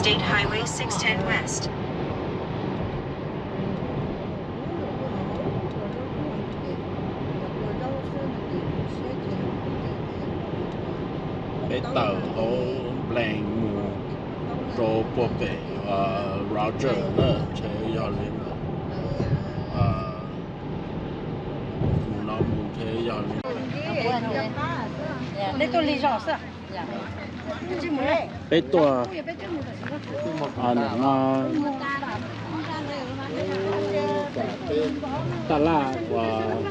State Highway six ten West. Peb tawm hauv Blank mus rau puag pem Roger na, ntshe yog li ntawd. Mus no mus ntshe yog li. Peb tuaj, no, taj laj uas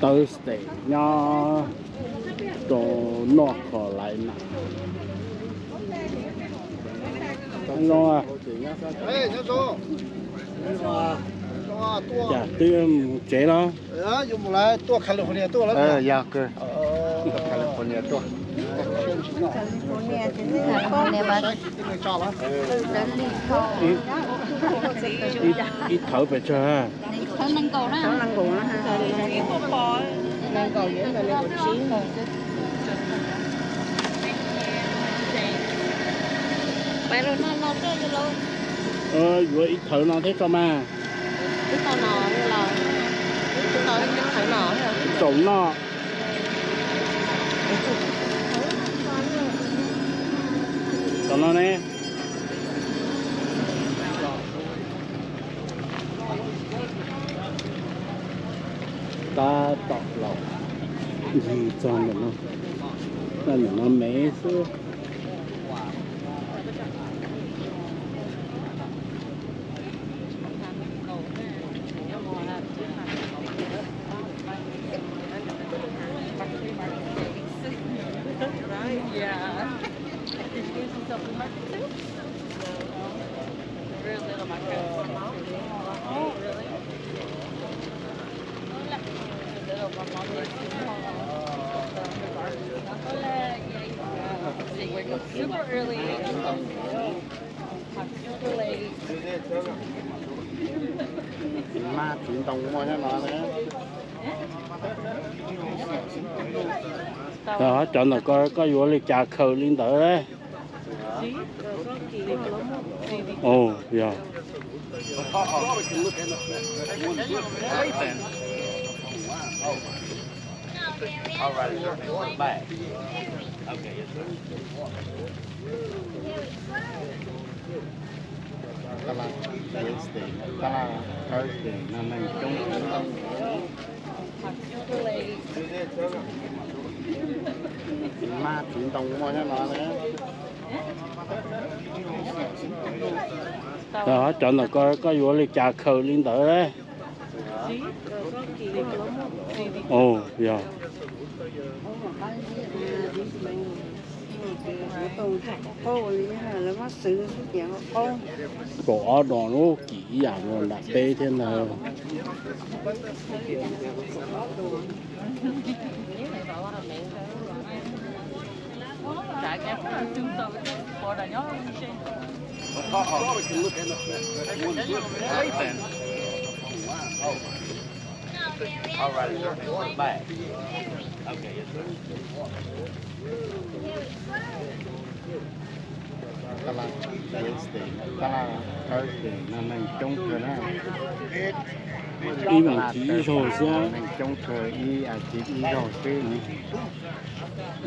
Thursday nyob rau North Carolina. Cas twb mus tsev los? Ib thawv pes tsawg? Yuav ib thawv no thiab tso mas. Tsaus noj. Tom no ne. Tab tom los ncig txog ntawm no, ntawm no me xwb. Txiv ntoo muaj nyob no. Cov no koj yuav li cas khaws li ntawd? Yog. Taj laj Wednesday, taj laj Thursday no neeg coob. Mab txiv ntoo muaj nyob no. Cov ntawm ko koj yuav li cas khaws li ntawd? Yog. Kaum ob dos lub kim ib yam nram peb thiab ntag. Taj laj Wednesday, taj laj Thursday no neeg coob kawg na. Ib vas thiv ib zaug xwb. Neeg coob kawg, ib vas thiv ib zaug xwb.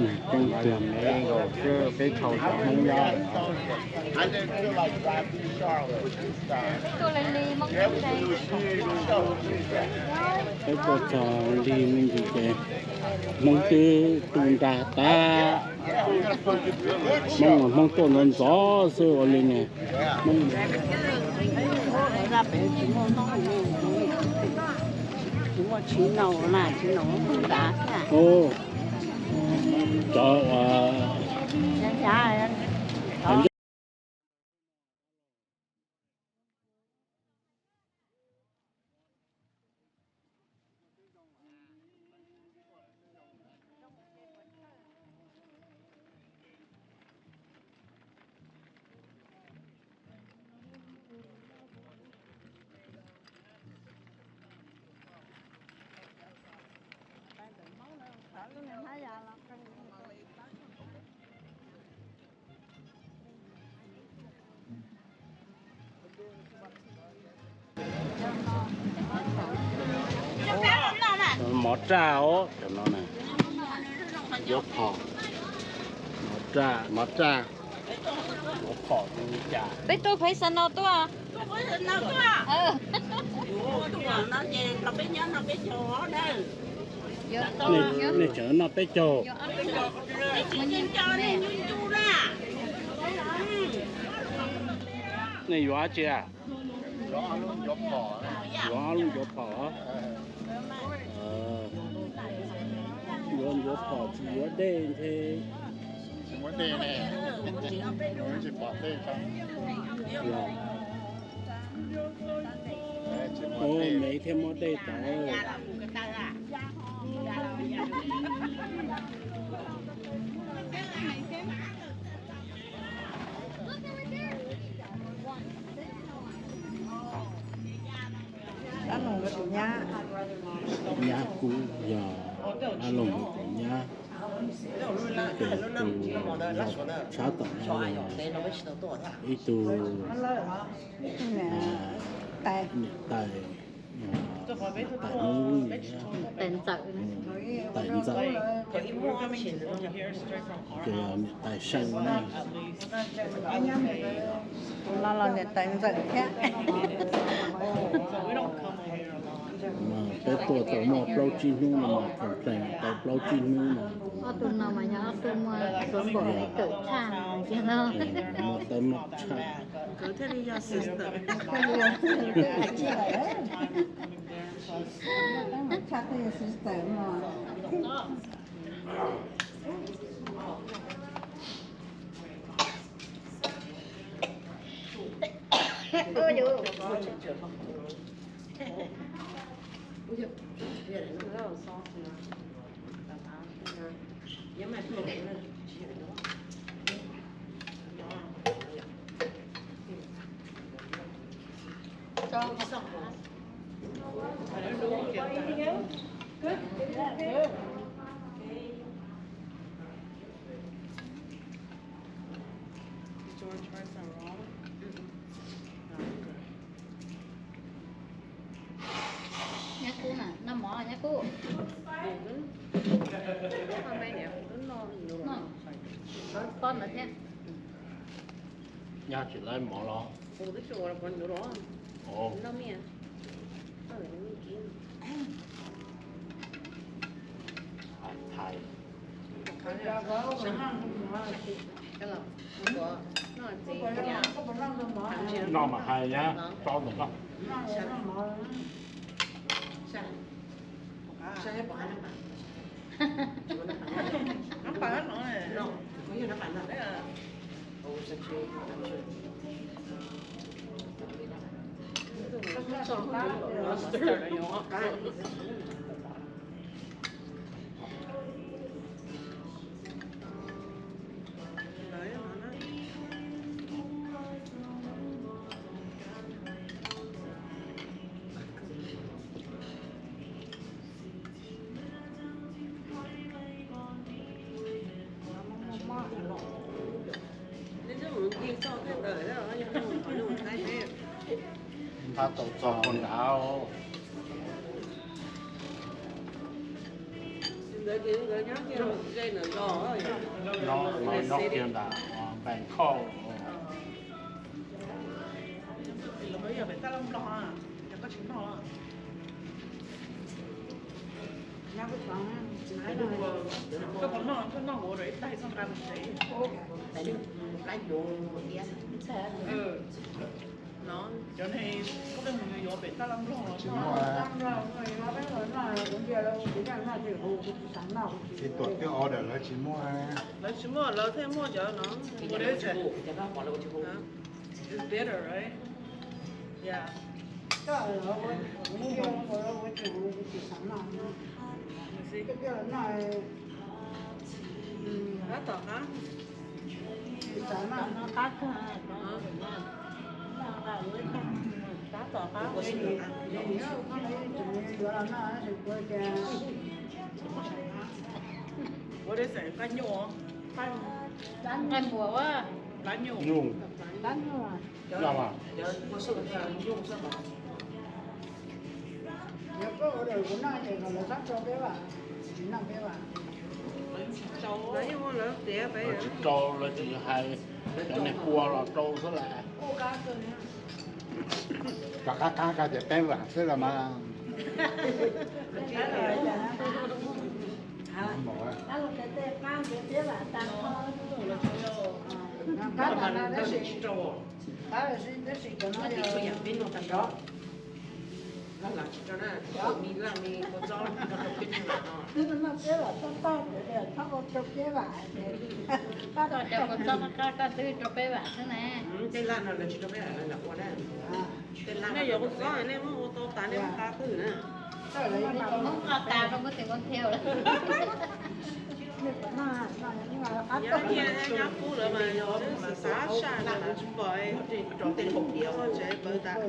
Neeg coob kawg, me nkaus xwb, peb thaum cov Hmoob nyob. Peb tuaj txog lig me ntsis ces Hmoob twb tu nra tas. Hmoob, Hmoob tuaj ntxov ntxov xwb ua li ne. Hmoob, cov uas Mov raj os, cov no na. Yuav phom. Mov raj, mov raj. Yuav phom li cas? Peb tuaj peb xav no tuaj. Nej tseem noj peb caug. Nej yuav dab tsi? Yuav ob lub ncuav phom. Yuav ncuav phom tsis yuav dej ntshe. Tsis muaj dej ne. Tsis pom dej. Ua me thiab muab dej tod. Ab Loog tus nyab, nyab kub yog Ab Loog tus nyab, ces tus tshab tom no yog ib tug niam tais, niam tais Hmoob, niam tais Ntxawm, ces yog niam tais Seej na. Tus no los niam tais Ntxawm thiab. Peb tuaj tau muaj plaub tsib hnub no mas complain tau plaub tsib hnub no. Ob tug no mas yog ob tug muaj xov npaum li kawm tshaj no. Muaj teeb meem tshaj. Nyab Kub na, noj mov nyab Kub. Noj, pob ntawd thiab. Nyab tsis laib mov los? Hais thais. Noj mas hais nyab, tso ntawm koj. Nqa tau txog hauv nrad. No nyob kiag ntawm Npam Khoj. Cov ne, koj pheej mus yuav pem tab laj nplog los tsis muaj. Ces tuam twb order lawv tsis muaj. Lawv tsis muaj, lawv thiaj muaj cov no. What is it? It's bitter, right? Yeah. Tab tom qab. Tab tom qab. What is it? Qab nyuj. Qab npua ua. Qab nyuj. Nyuj. Kuv noj ces kom lawv txhob rau peb vam, tsis noj peb vam. Lawv yeej ua lawv tiav peb. Lawv tsis rau, lawv tsis hais, cov niag kua los rau xwb las. Rov qab qab koj tias peb vam xwb los mas. Cov kua txob qab qab twb rau peb vam xwb na. Tej laj no lawv tsis rau peb vam, lawv ua na. Nej yuav kua txob nej muab ua tau tas nej muab qab twg na. Muab qab tas rau muab tes muab thiab lawm. Nyab nyab kub lawv mas yog xav saj no mas tsis pom rau tej kaum diav tsev pawv tas.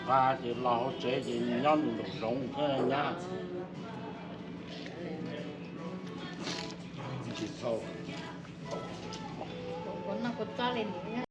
Nqa ces los hauv tsev ces nyob nraum zoov thiab nyab. Tsis txhaum. Kuv noj kuv txob li ntawd.